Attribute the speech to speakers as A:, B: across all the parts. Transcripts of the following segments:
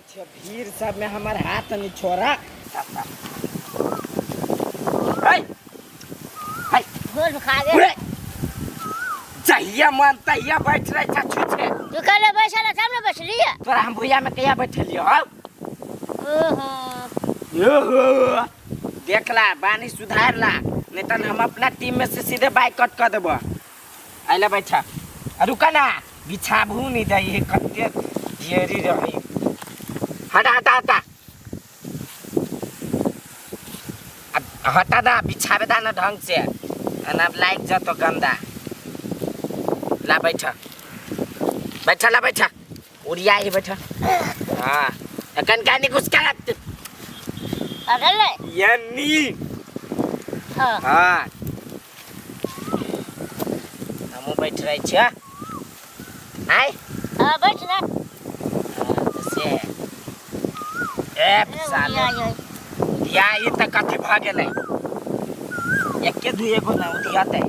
A: छै भीड़ सबमे हमर हाथ नहीं छोड़ा। है है
B: गोल खा गे।
A: उड़े जहिया मन तहिया बैठ रहे छा छुछे।
B: तू कहले बैसल तब ने बैसलिए।
A: तोरा हम भुइया में कहिया बैठलियो हौ?
B: ओहो।
A: ओहो, देखला बानी सुधार ला, नहीं तो हम अपना टीम में से सीधे बाइकआउट कर देबो। आइला बैठा, आ रुका ना, बिछाबू नहीं दई है कते देरी रही। हटा हटा हटा, अब हटा दा, बिछाबे दा ना ढंग से, ना अब लाइक जतो गंदा। ला बैठा बैठा, ला बैठा, उड़िया ही बैठा। हाँ अकन का नहीं कुछ का
B: अगले
A: यानी।
B: हाँ।
A: हाँ हमहूँ बैठ रहे छियै। आय।
B: हाँ बैठ ना।
A: हाँ, तऽ से ए साले या ई तऽ कथी भऽ गेलै, एके दू एगो ना उधियतै।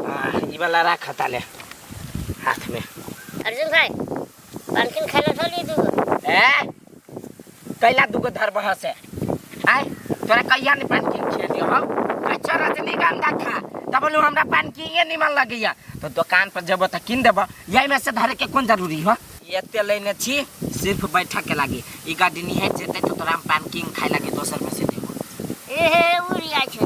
A: हाँ ई वाला राख ताले हाथ में।
B: अर्जुन भाई पानकिन खाना थोड़ी दूगो।
A: ए कैला दूगो धरबह से? आय तोरा कहिया नहीं पान किन खेलियो हौ? अच्छा रजनीगंधा खा तब बोलू हमरा पान किए निमन लगैया तो दुकान पर जेबो तऽ किन देबो, यही में से धरे के कोन जरूरी हो? एते लेने छी सिर्फ बैठक के लागी, ई गाड़ी निहट जेतै तो तोरा हम पान किन खाए लागी दोसर में से देबो।
B: एहे उड़िया छै।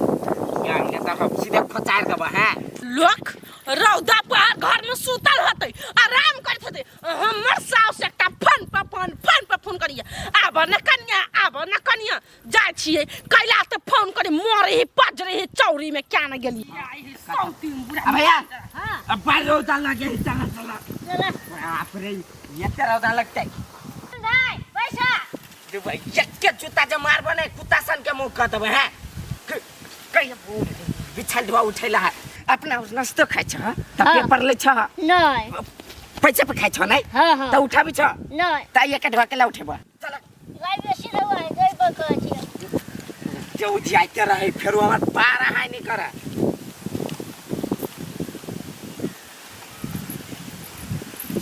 A: या ने तऽ हम सीधे खोचार देबो। हैं
C: लोक रौदा पहाड़ घर में सुतल होतै, आराम करैत होतै, हमर साउस एकटा फोन पर फोन, फोन पर फोन करिए, आब न कनिया, आब न कनिया। जाइ छियै कैला तऽ फोन करी, मरे ही पजरे ही चौरी में क्या न गेली।
A: अब भैया।
B: हाँ।
A: अब बाहर रौदा लगे है, चला चला।
B: चला।
A: बाप रे ये रौदा लगतै।
B: भाई पैसा
A: दे भाई, एके जूता जे मारबो ने कुत्ता सन के मुंह कऽ देबै। हैं कहिया बिछल धुआ उठैला है अपना नाश्तो खाइ छ तऽ
B: हाँ।
A: पेपर लै छ?
B: नहीं।
A: पैसे पे खाइ छ नहीं?
B: हाँ, हाँ।
A: तऽ उठाबी छ?
B: नहीं।
A: तऽ एक ढोआ केला उठेबो? चल।
B: गाय बेसी रहुआ है, गाय बकवा छियै।
A: जे उजियाइते रहे फेरो हमर पार हानि नहीं करे।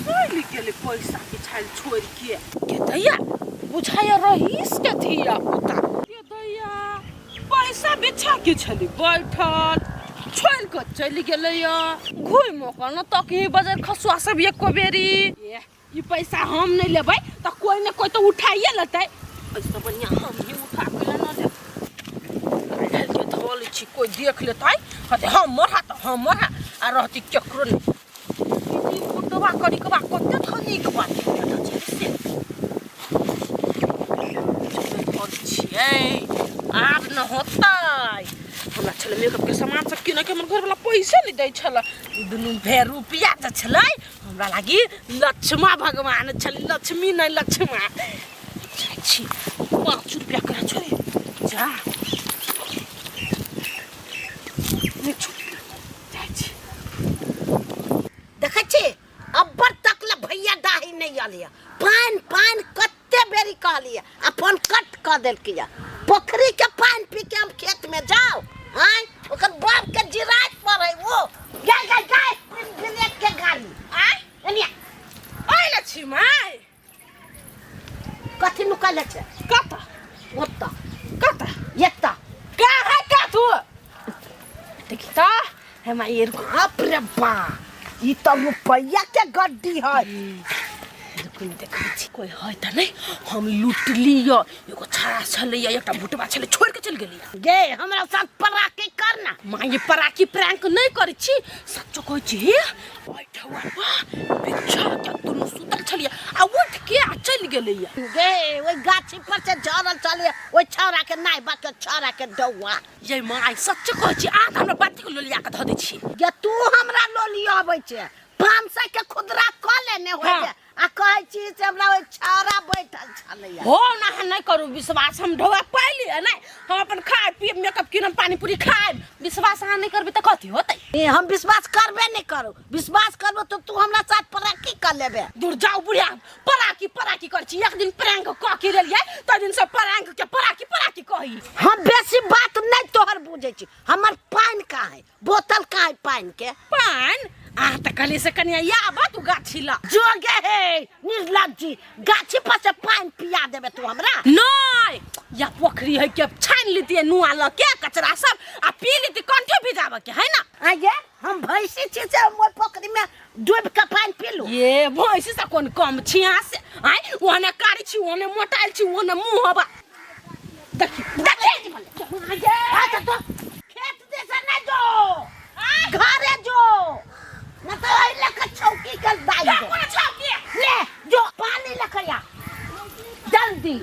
C: चलि गेलै पैसा बिछायल छोड़ि के। के दैया बुझाया रहीस के धिया पुता के दैया पैसा बिछा के छली बैठल छोड़ि कऽ चलि गेलैया। घुमि कऽ न तकही बजर खसुआ सब एको बेरी। ए, ई पैसा हम नहि लेबै तऽ कोइ ने कोइ तऽ उठाइए लेतै, एहिसँ बढ़िआँ हम ही उठा के लेना लेब। ढालि के धऽ लै छी, कोइ देख लेतै कहतै हमर हा तऽ हमर हा, आ रहती केकरो नहि। ई कुटवा करिकवा कते धनिक बात से छियै, आब न होतै। हमरा छलै मेकअप के सामान सब किनऽ के, हमर घरवला पैसे नहि दै छलै। दुनू भेर रुपया जे छलै हमरा लागी लक्ष्मा भगवान छलै, लक्ष्मी नहि लक्ष्मा। जाइ छी 5 रुपया करा छोड़े जा नहि छोड़ जाइ छी।
D: देखै छी अब्बर तक ले भैया डाही नहि आयल, पानि पानि कते बेरी कहलियै आ फोन कट कऽ देलकै। पोखरी के पानि पी के हम खेत में जाओ? आँय ओकर बाप के जिरात पर है वो गाय गाय गाय ब्रेक के गाड़ी।
C: आँय
D: एनिया
C: ओइ लक्ष्मी माय
D: कथी नुकल छै?
C: कत?
D: ओतऽ।
C: कत?
D: एतऽ।
C: कहाँ का तू देखी त हम ये रुक।
D: बाप रे बा, ई तऽ रुपैया के गड्डी है।
C: रुकू ने देखै छी कोइ है तऽ नहि। हम लूट लिअ, एगो छड़ा छलैया, एकटा भुटबा छलै, छोड़ि के चलि गेलियै।
D: गे हमरा साथ पराकी कर ना।
C: माँ ये पराकी प्रैंक नहि करै छी, सच्चो कहै छी। बैठवा बा बिछा के दुनू सुतल छलियै आ उठ के आ चलि गेलैया।
D: गे ओहि गाछी पर से झरल छलियै ओहि छौड़ा के नाय बा के छौड़ा के डौआ।
C: ये माँ आई सच्चे कहै छी, आ तऽ हमरा बाती के लोलिया के धऽ दै छी।
D: गे तू हमरा लोली अबै छै, 500 के खुदरा कऽ लेने होय।
C: हाँ।
D: आ कहै छी से हमरा ओहि छौड़ा बैठल छलैया।
C: हो ना अहाँ नहि करू विश्वास, हम ढोआ पाइली नहि, हम अपन खाय पीब मेकअप किनब पानी पूरी खायब। विश्वास अहाँ नहि करबै तऽ कथी होतै?
D: ए, हम विश्वास करबे नहि करू, विश्वास करबो तो तू हमरा साथ पराकी कर लेबे।
C: दूर जाउ बुढ़िया, पराकी पराकी करै छी। एक दिन प्रैंक कऽ के लेलियै तै दिन से प्रैंक के पराकी पराकी कही।
D: हम बेसी बात नहि तोहर बुझै छी। हमर पानि कहाँ है, बोतल कहाँ है पानि के?
C: पानि अहाँ तऽ कहलियै से कनिया आबऽ तू गाछी लग।
D: जो गे हे निर्लज्ज। निर्लज्जी गाछी पर से पानि पिया देबे तू हमरा
C: नहीं या पोखरी है के छान लेती नुआ ल के कचरा सब आ पी लेती कंठे भिजावे के है ना
D: आये हम भैंसी छी से हम ओहि पोखरी में डूब के पानि पीलू
C: ये भैंसी से कोन कम छी अहाँ से आय ओने कारी छी ओने मोटाइल छी ओने मुंह हवा देखी देखी
D: अच्छा तो खेत दिस नहीं जो घरे जो न तो एहि लऽ कऽ छौकी के दाइ दे।
C: कोन छौकी
D: ले जो पानी लऽ आ जल्दी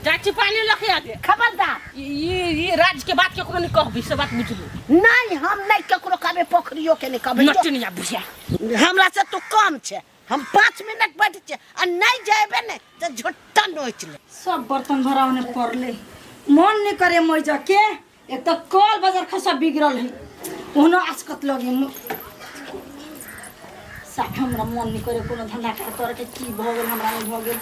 C: जाइ छी पानी लऽ के
D: खबरदार
C: ये राज के बात केकरो नहीं कहबी से बात बुझलू
D: नहीं हम नहीं केकरो कहबै पोखरियो के नहीं कहबै जो-
C: नचनिया बुझिया
D: हमरा से तू कम छै हम 5 मिनट बैठ छै आ नहीं जेबे ने तऽ झुट्टा नोच ले
E: सब बर्तन भरावने पड़ले मन नहीं करे मैजा के एक तो कल बाजार खसा बिगड़ल है ओहनो आसकत लगे साफ हमरा मन नहीं करे कोनो धंधा कर करे के की भऽ गेल हमरा नहीं भऽ गेल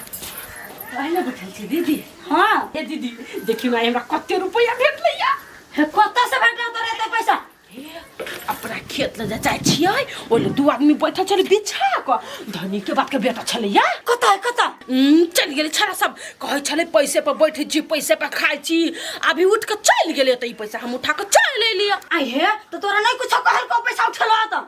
C: पहिले बैठल छी दीदी
E: हाँ
C: हे दीदी देखियौ आइ हमरा कते रुपैआ भेटलै या
E: हे कतऽ से भेटल तोरा एते पैसा
C: हे, अपना खेत लऽ जाइ छियै ओहि दू आदमी बैठल छलै बिछा कऽ धनी के बाप के बेटा छलै या
E: कतऽ है कतऽ
C: चलि गेलै छड़ा सब कहै छलै पैसे पर बैठै छी पैसे पर खाइ छी अभी उठि कऽ चलि गेलै तऽ ई पैसा हम उठा कऽ चलि एलियै
E: आइ हे तऽ तोरा नहीं कुछो कहल को पैसा उठेलो तऽ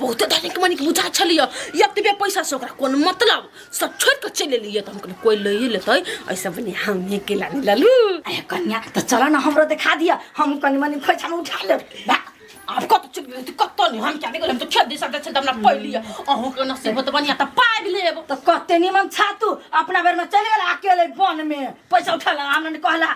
C: बहुते धनिक मनिक बुझा छलियै एतबे पैसा से ओकरा कोन मतलब सब छोड़ि कऽ चलि एलियै तऽ हम कहलियै कोइ लैए लेतै ऐसे बनी हम अकेला नहि लेलू
E: आइ कन्या तऽ चल ना हमरो देखा दिअ हम कनि मनि खोइछा में उठा लेब
C: बा, आब कतऽ चलि गेलै तऽ कतऽ नहि हम किया नहि गेलियै हम तऽ खेत दिस जाइ छलै तऽ हमरा पैलियै अहूँके नसीब होत बढ़िआँ तऽ पाबि लेब
E: तऽ कते निमन छा तू अपना बेर में चलि गेल अकेले वन में पैसा उठेला हमरा नहीं कहला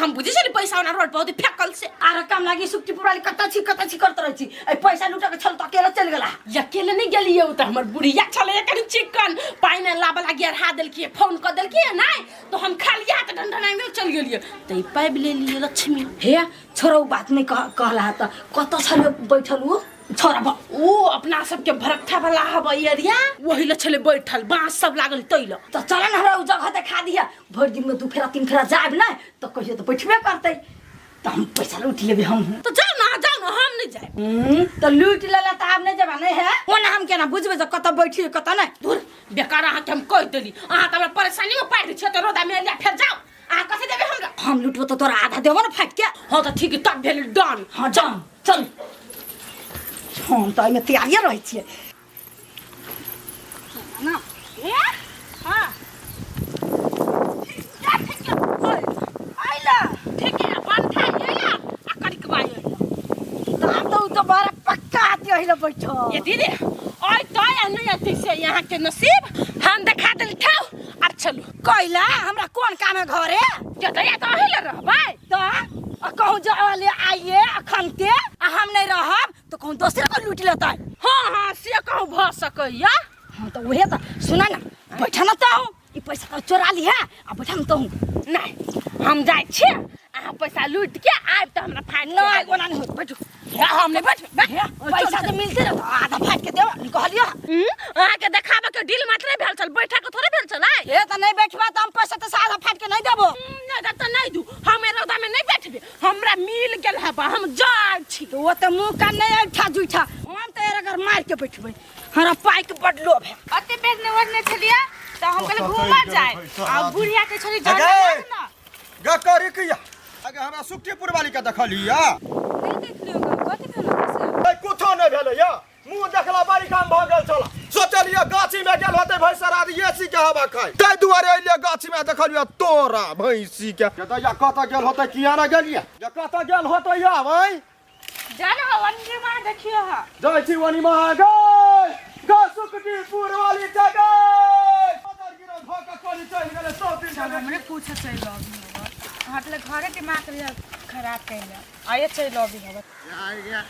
C: हम बुझै छली पैसा ओना रोड पर होतै फेकल से
E: आर काम लागी सुक्ति पुराली कतऽ छी कतऽ छी करत रहै छी एहि पैसा लूटा के छल तऽ अकेले चलि गेला
C: अकेले नहि गेलियै ओ तऽ हमर बुढ़िया छलै कनि चिकन पानि लाबऽ लागी अढ़ा देलकियै फोन कऽ देलकियै नहि तऽ हम खाली हाथ ढंढनाइमे चलि गेलियै तऽ ई पाबि लेलियै लक्ष्मी
E: हे छोरा उ बात नहीं कहला तऽ कतऽ छल बैठल उ छोरा
C: ओ अपना सबके भरक्ठा वाला हब एरिया वही लए छलै बैठल बाँस सब लागल तै लए
E: तऽ चल ने हमरा उ जगह देखा दिअ भरि दिन में दू फेरा तीन फेरा जायब नहि तऽ कहियो तऽ बैठबे करतै तऽ हम पैसा लूट लेबै हम
C: तऽ जाउ ने जाउ ने हम नहि जायब
E: तऽ लूटि लेला तऽ आब नहि जेबा नहि है ओना हम केना बुझबै जे कतऽ बैठी कतऽ नहि
C: धुर बेकार अहाँके हम कहि देली अहाँ तऽ हमरा परेशानीमे पारि दै छियै तऽ रौदामे एलियै फेर जाउ अहाँ कथी देबै हमरा
E: हम लूटबो तऽ तोरा आधा देबो ने फाटि के
C: हँ तऽ ठीक तब भेल डन
E: हाँ डन चल हम तऽ एहिमे तैयारिए रहै छियै ना
C: हाँ
E: आइला
C: ठीक है बंठा ये या आ करिकवा ये
E: तऽ आब तऽ उ तऽ बड़ा पक्का आती ओहि लए बैठो
C: ये दीदी ओय तो या नहीं आती से यहाँ के नसीब हम देखा दिल ठाओ अब चलू
E: कैला हमरा कोन काम है घरे
C: के दया तो अही ले रहबै
E: तऽ आ कहूँ जावले आइए अखन ते आ हम नहीं रहब तऽ कहूँ दोसरे को लूट लेतै
C: हाँ हाँ से कहूँ भऽ सकैया
E: हाँ तऽ उहे तऽ सुना ना बैठा ना तो ई पैसा तो चोरा ली है आ बैठा ना तोहूँ
C: नहीं हम जाइ छी अहाँ पैसा लूट के आबि तऽ हमरा फाइन
E: नहीं ओना नहीं होत बैठू
C: हम नहीं बैठबै
E: पैसा तऽ मिलते रहत आधा फाटि के देब कहलियो
C: अहाँके देखाबऽ के डील मात्र भेल छल बैठा के थोड़े भेल छल आइ
E: हे तऽ नहीं बैठबा तऽ हम पैसा तऽ आधा फाटि के नहीं देबो
C: नहि तऽ नहि दू हम एहि रौदामे नहि बैठबे हमरा मिल गेल है हम जाइ छी
E: तऽ ओ तऽ मुँह कान नहीं ऐठा जुठा हम तऽ अगर मारि के बैठबै हमरा पाइ के बड लोभ है
F: अते बेर ओढ़ने छलियै तऽ हम कहलियै घूमऽ जाय आ बुढ़िया के छली
G: अगे!
F: जड़ ना
G: ग करी किया अगे हमरा सुखटीपुर वाली के देखलिया
F: नहि देखलियौ ग कथी भेल से
G: ए कुछो नहि भेलै या मुंह देखला बड़ी काम भऽ गेल छल सोचलियै गाछी में गेल होतै भैंसर आदि एसी के हवा खाइ ताहि दुआरे अइलियै गाछी में देखलियै तोरा भैंसी के दैया कतऽ गेल होतै किया ने गेलियै जे कतऽ गेल होतै या भाइ
F: जान हो वनके माँ देखियो हा
G: जाइ छी वनी महा गै ग सुखटीपुर वाली के गै बदर गिरल भऽ कऽ कोनी चलि गेलै सौ दिन
F: चल हमरे पूछे चलि अभी हटले घरे दिमाग रहिया खराब कैले आइए चलि अभी हवा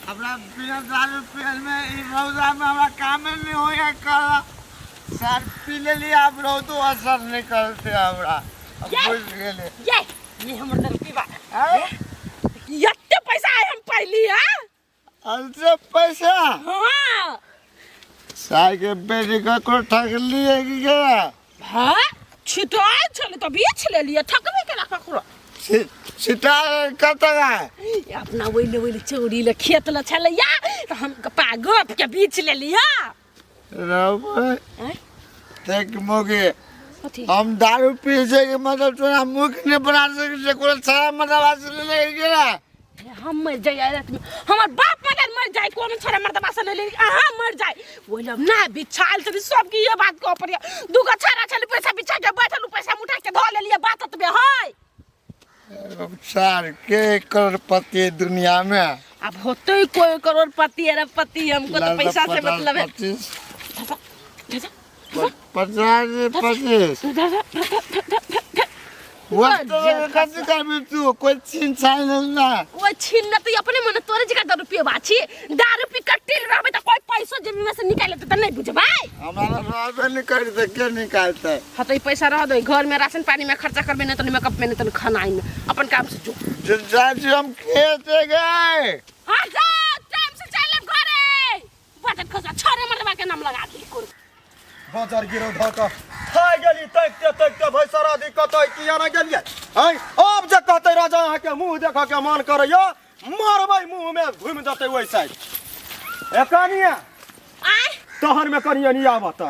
H: हमरा बिना दारू पियल में ई रौदा में हमरा कामे नहीं होया कर सर पी लेली आब रौदो असर नहीं करते हमरा अब बुझ गेले
C: ये ये हमर लड़की बा
H: आय,
C: एते पैसा आइ हम पाइली है
H: अलसे पैसा
C: हाँ
H: साय के बेटी ककरो ठगली है कि क्या
C: हाँ छिटाइ छलै तऽ बेच लेलियै ठकबे केला ककरो
H: छिटा कत है
C: अपना ओइले ओइले चौरी ले खेत ले छलैया तऽ हम गपा गप के बेच लेलियै
H: रौ
C: आँय?
H: देख मोगे
C: कथी
H: हम दारू पी छै के मतलब तोरा मुख नहि बना सकै छै कोनो छड़ा मरदबा से ले गेला
C: हम मर जाए रात में हमर बाप मदर मर जाए कोनो छोरा मर्दबा से ले ले अहाँ मर जाए ओहि लग ना बिछाल छली सबके ये बात कह पड़िया दूगो छड़ा छली पैसा बिछा के बैठल उ पैसा उठा के धऽ लेलिए बात ओतबे है
H: सार के करोड़पति है दुनिया में
C: अब होते ही कोई करोड़पति अरबपति हमको तो पैसा से मतलब है
H: 25
C: जा, जा,
H: 50 25
C: जा, जा, जा, जा, जा, जा।
H: वो तो कथी करबी तू कोई छीन छान ना
C: कोई छीन न तो अपने मन तोरे जगह दारू पियबा छी दारू पी के टिल रहबे त कोई पैसो जेबी में से निकाल लेते त नहीं बुझबै
H: हमारा रहबे नहीं करते के निकालते
C: हाँ तो ई पैसा रह दो घर में राशन पानी में खर्चा करबे नहीं तो मेकअप में नहीं तो खानाई में अपन काम से जो
H: जो चाची हम खेत गए
C: हाँ जा टाइम से चल अब घरे बचत खसा छोरे मरवा के नाम लगा दी कुल
G: बाजार गिरो धऽ कऽ खाइ गेली तकिते तकिते भैसरा दी कतऽ किया नहि गेलियै आँय आब जे कहतै राजा अहाँके मुँह देखऽके मन करैया मारबै मुँहमे घुमि जेतै ओहि साइड ए कनिया
C: आय
G: तहन मे कनिया नहीं आबत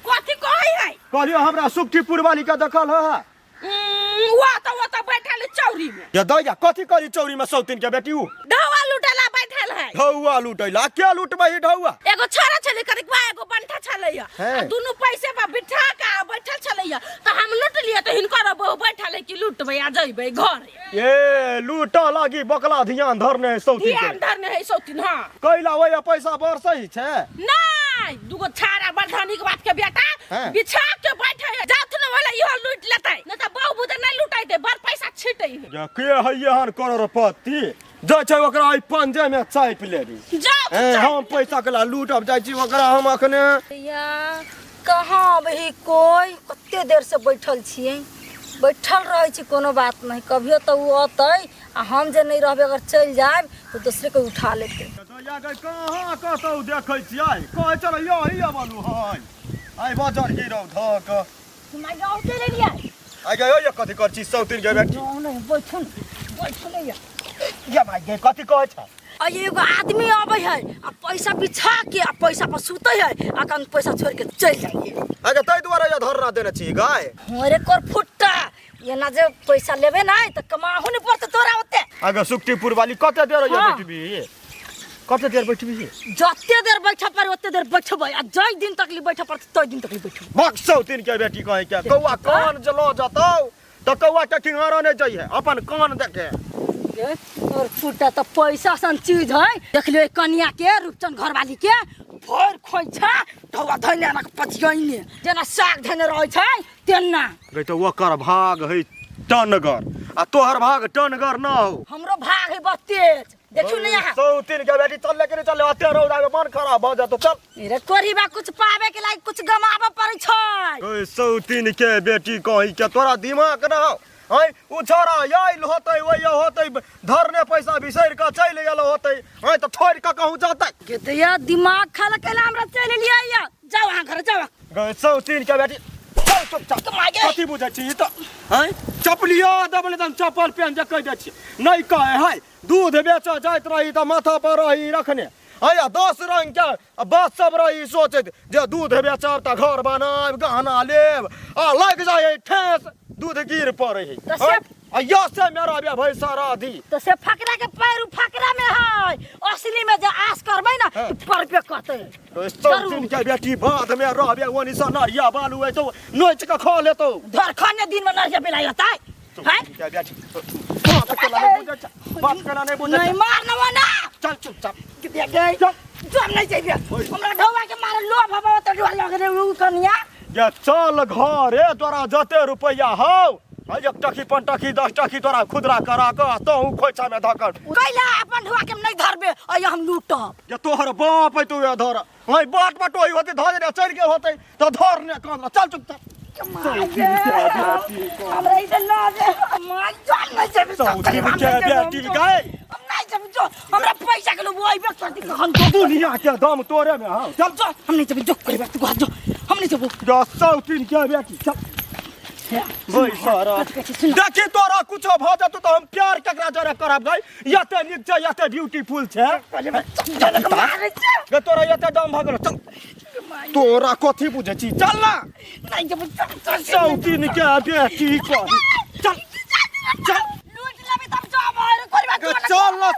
C: कथी कहै है
G: कहलियो हमरा सुखीपुर वाली के देखल है
C: वो तो बैठल है चौरी में
G: ये दैया कथी करी चौरी में सौतीन के बेटी उ
C: ढौआ लुटेला बैठल है
G: ढौआ लुटैला के लुटबै ढौआ
C: एगो छोरा छलै करिकवा एगो बंठा छलै
G: हे।
C: आ दुनू पैसे पर बिठा के आ बैठल छलै तो हम लुट लिए तो हिनकर बहु बैठल है कि लुटबै आ जइबै घरे
G: ए लूट लागी बकला ध्यान धरने है सौतीन
C: ध्यान
G: के
C: धरने है सौतीन हाँ
G: कैला ओइ पैसा बरसै छै
C: नहीं दुगो छाड़ा बरधानी के बाप के बेटा
G: हैं।
C: बिछा के बैठे है जात न वाला इहो लूट लेतै नहीं तो बहु बुते नहीं लुटैते बड़ पैसा छिटै है
G: जे के है एहन करोड़पति जाइ छै ओकरा एहि पंजे में चापि लेबी
C: जाओ
G: ए हम पैसा के ला लूटब जाइ छी ओकरा हम अखने
E: या कहाँ अबही कोइ कते देर से बैठल छियै बैठल रहै छी कोनो बात नहीं कभियो तऽ ओ अतै आ हम जे नहीं रहबै अगर चलि जायब तऽ दोसरे कोइ उठा लेतै
G: दैया गई कहाँ कतौ देखै छियै कहै चल यही अबलु है आइ बजर गिरौ धऽ कऽ
E: माय गाँव चलि एलियै
G: आइ गई ओइ कथी कर छी सौतीन के बेटी
E: नहीं बैठू बैठू नहीं
G: या भाइ गई कथी कहै छ
E: आ एगो आदमी अबै है आ पैसा बिछा के आ पैसा पर सुतै है आ कन पैसा छोड़ के चलि जाइ है
G: आइ ताहि दुआरे ये धरना देने छी गाय
E: अरे कर फुट्टा एना जे पैसा लेबे नहीं तऽ कमाहू नहीं पड़तै तोरा ओते
G: आगे सुखटीपुर वाली कते देर ये
E: हाँ।
G: बैठबी कते देर बैठबी
E: जते देर बैठऽ पड़े ओते देर बैठबै आ जै दिन तक ली बैठऽ पड़तै तै दिन तक ली बैठबै
G: भक सौतीन के बेटी कहे के कौआ कान जलो जतौ तऽ कौआ के खिंगारा नहि जइहे अपन कान देखे
E: ए, तोर फुट्टा तऽ पैसा सन चीज है देखलियो कनिया के रूपचंद घरवाली के भरि खोइछा ढौआ धैने एना के पचियैने जेना साग धैने रहै छै तेना
G: गई तऽ ओकर भाग है टनगर आ तोहर भाग टनगर न हो
E: हमरो भाग है बड़ तेज देखियो ने यहाँ
G: सौतीन के बेटी चल लेके चल अते रौदा में मन खराब भऽ जेतौ चल
E: अरे तोरी बा कुछ पावे के लायक कुछ गमाबऽ पड़ै छै
G: गई सौतीन के बेटी कही के तोरा दिमाग न हो आँय उ छोरा आयल होतै ओइ होतै धरने पैसा बिसरि कऽ चलि गेल होतै आँय तऽ छोड़ि कऽ कहूँ जतै
E: के दैया दिमाग खा लकेला हमरा चलि एलियै या जाओ अहाँ घर जाओ
G: गई सौतीन के बेटी चल चुपचाप कथी बुझै छी ई तऽ आँय चपलियो दबले तन चप्पल पेन जे कहि दै छी नहि कहै है दूध बेचऽ जाइत रही तऽ माथा पर रही रखने आँय आ 10 रंग के आ बात सब रही सोचैत जे दूध बेचब तऽ घर बनायब गहना लेब आ लागि जाइ है ठेस दूध गिर पड़ै है
E: तऽ से-
G: आ यह से मेरा बे भैंसा राधी
E: तो से फकरा के पैर उ फकरा में है असली में जे आस करबै ना
G: हाँ।
E: तो परबे करतै
G: सौतीन के बेटी बाध में रहबे ओनी से नरिया बालू ऐसो नोच के खा लेतौ
E: धरखने दिन में नरिया बेलाई होतै हैं
G: के बेटी बात केला नहीं बुझै छै बात केला नहीं बुझै
E: नहीं
G: छै।
E: मार न ना
G: चल चुपचाप
E: के दे गई जब नहीं जइबे हमरा ढौआ के मारे लोभ हबो त ढौआ लग रे उ कनिया
G: ये चल घरे तोरा जते रुपैया हौ एक टकी पन टकी 10 टकी तोरा खुदरा करा कऽ तहु खोइछा में धऽ कऽ
E: कैला अपन ढौआ के हम नहीं धरबे अय हम लूटब
G: ये तोहर बाप है तू ये धर हई बाट बटोही होतै धर ने चलि गेल होतै तऽ धर ने कान चल चुपचाप
E: हमरा इधर ना दे मार जान नहीं जेबे
G: सौतीन के बेटी गई
E: हम नहीं जेबे जो हमरा पैसा के लोभ आइबे करती हम जो
G: दुनिया के दम तोरे में हौ चल
E: जो हम नहीं जेबे जो करबे तू जो हम नहीं जेबो
G: जो सौतीन के बेटी चल भैंसरा देखी तोरा कुछो भऽ जेतौ तऽ हम प्यार केकरा जरे करब गई एते नीक छै एते ब्यूटीफुल छै गे तोरा एते दम भऽ गेलो चल तोरा कथी बुझै छी चल ना सौतीन के बेटी कही।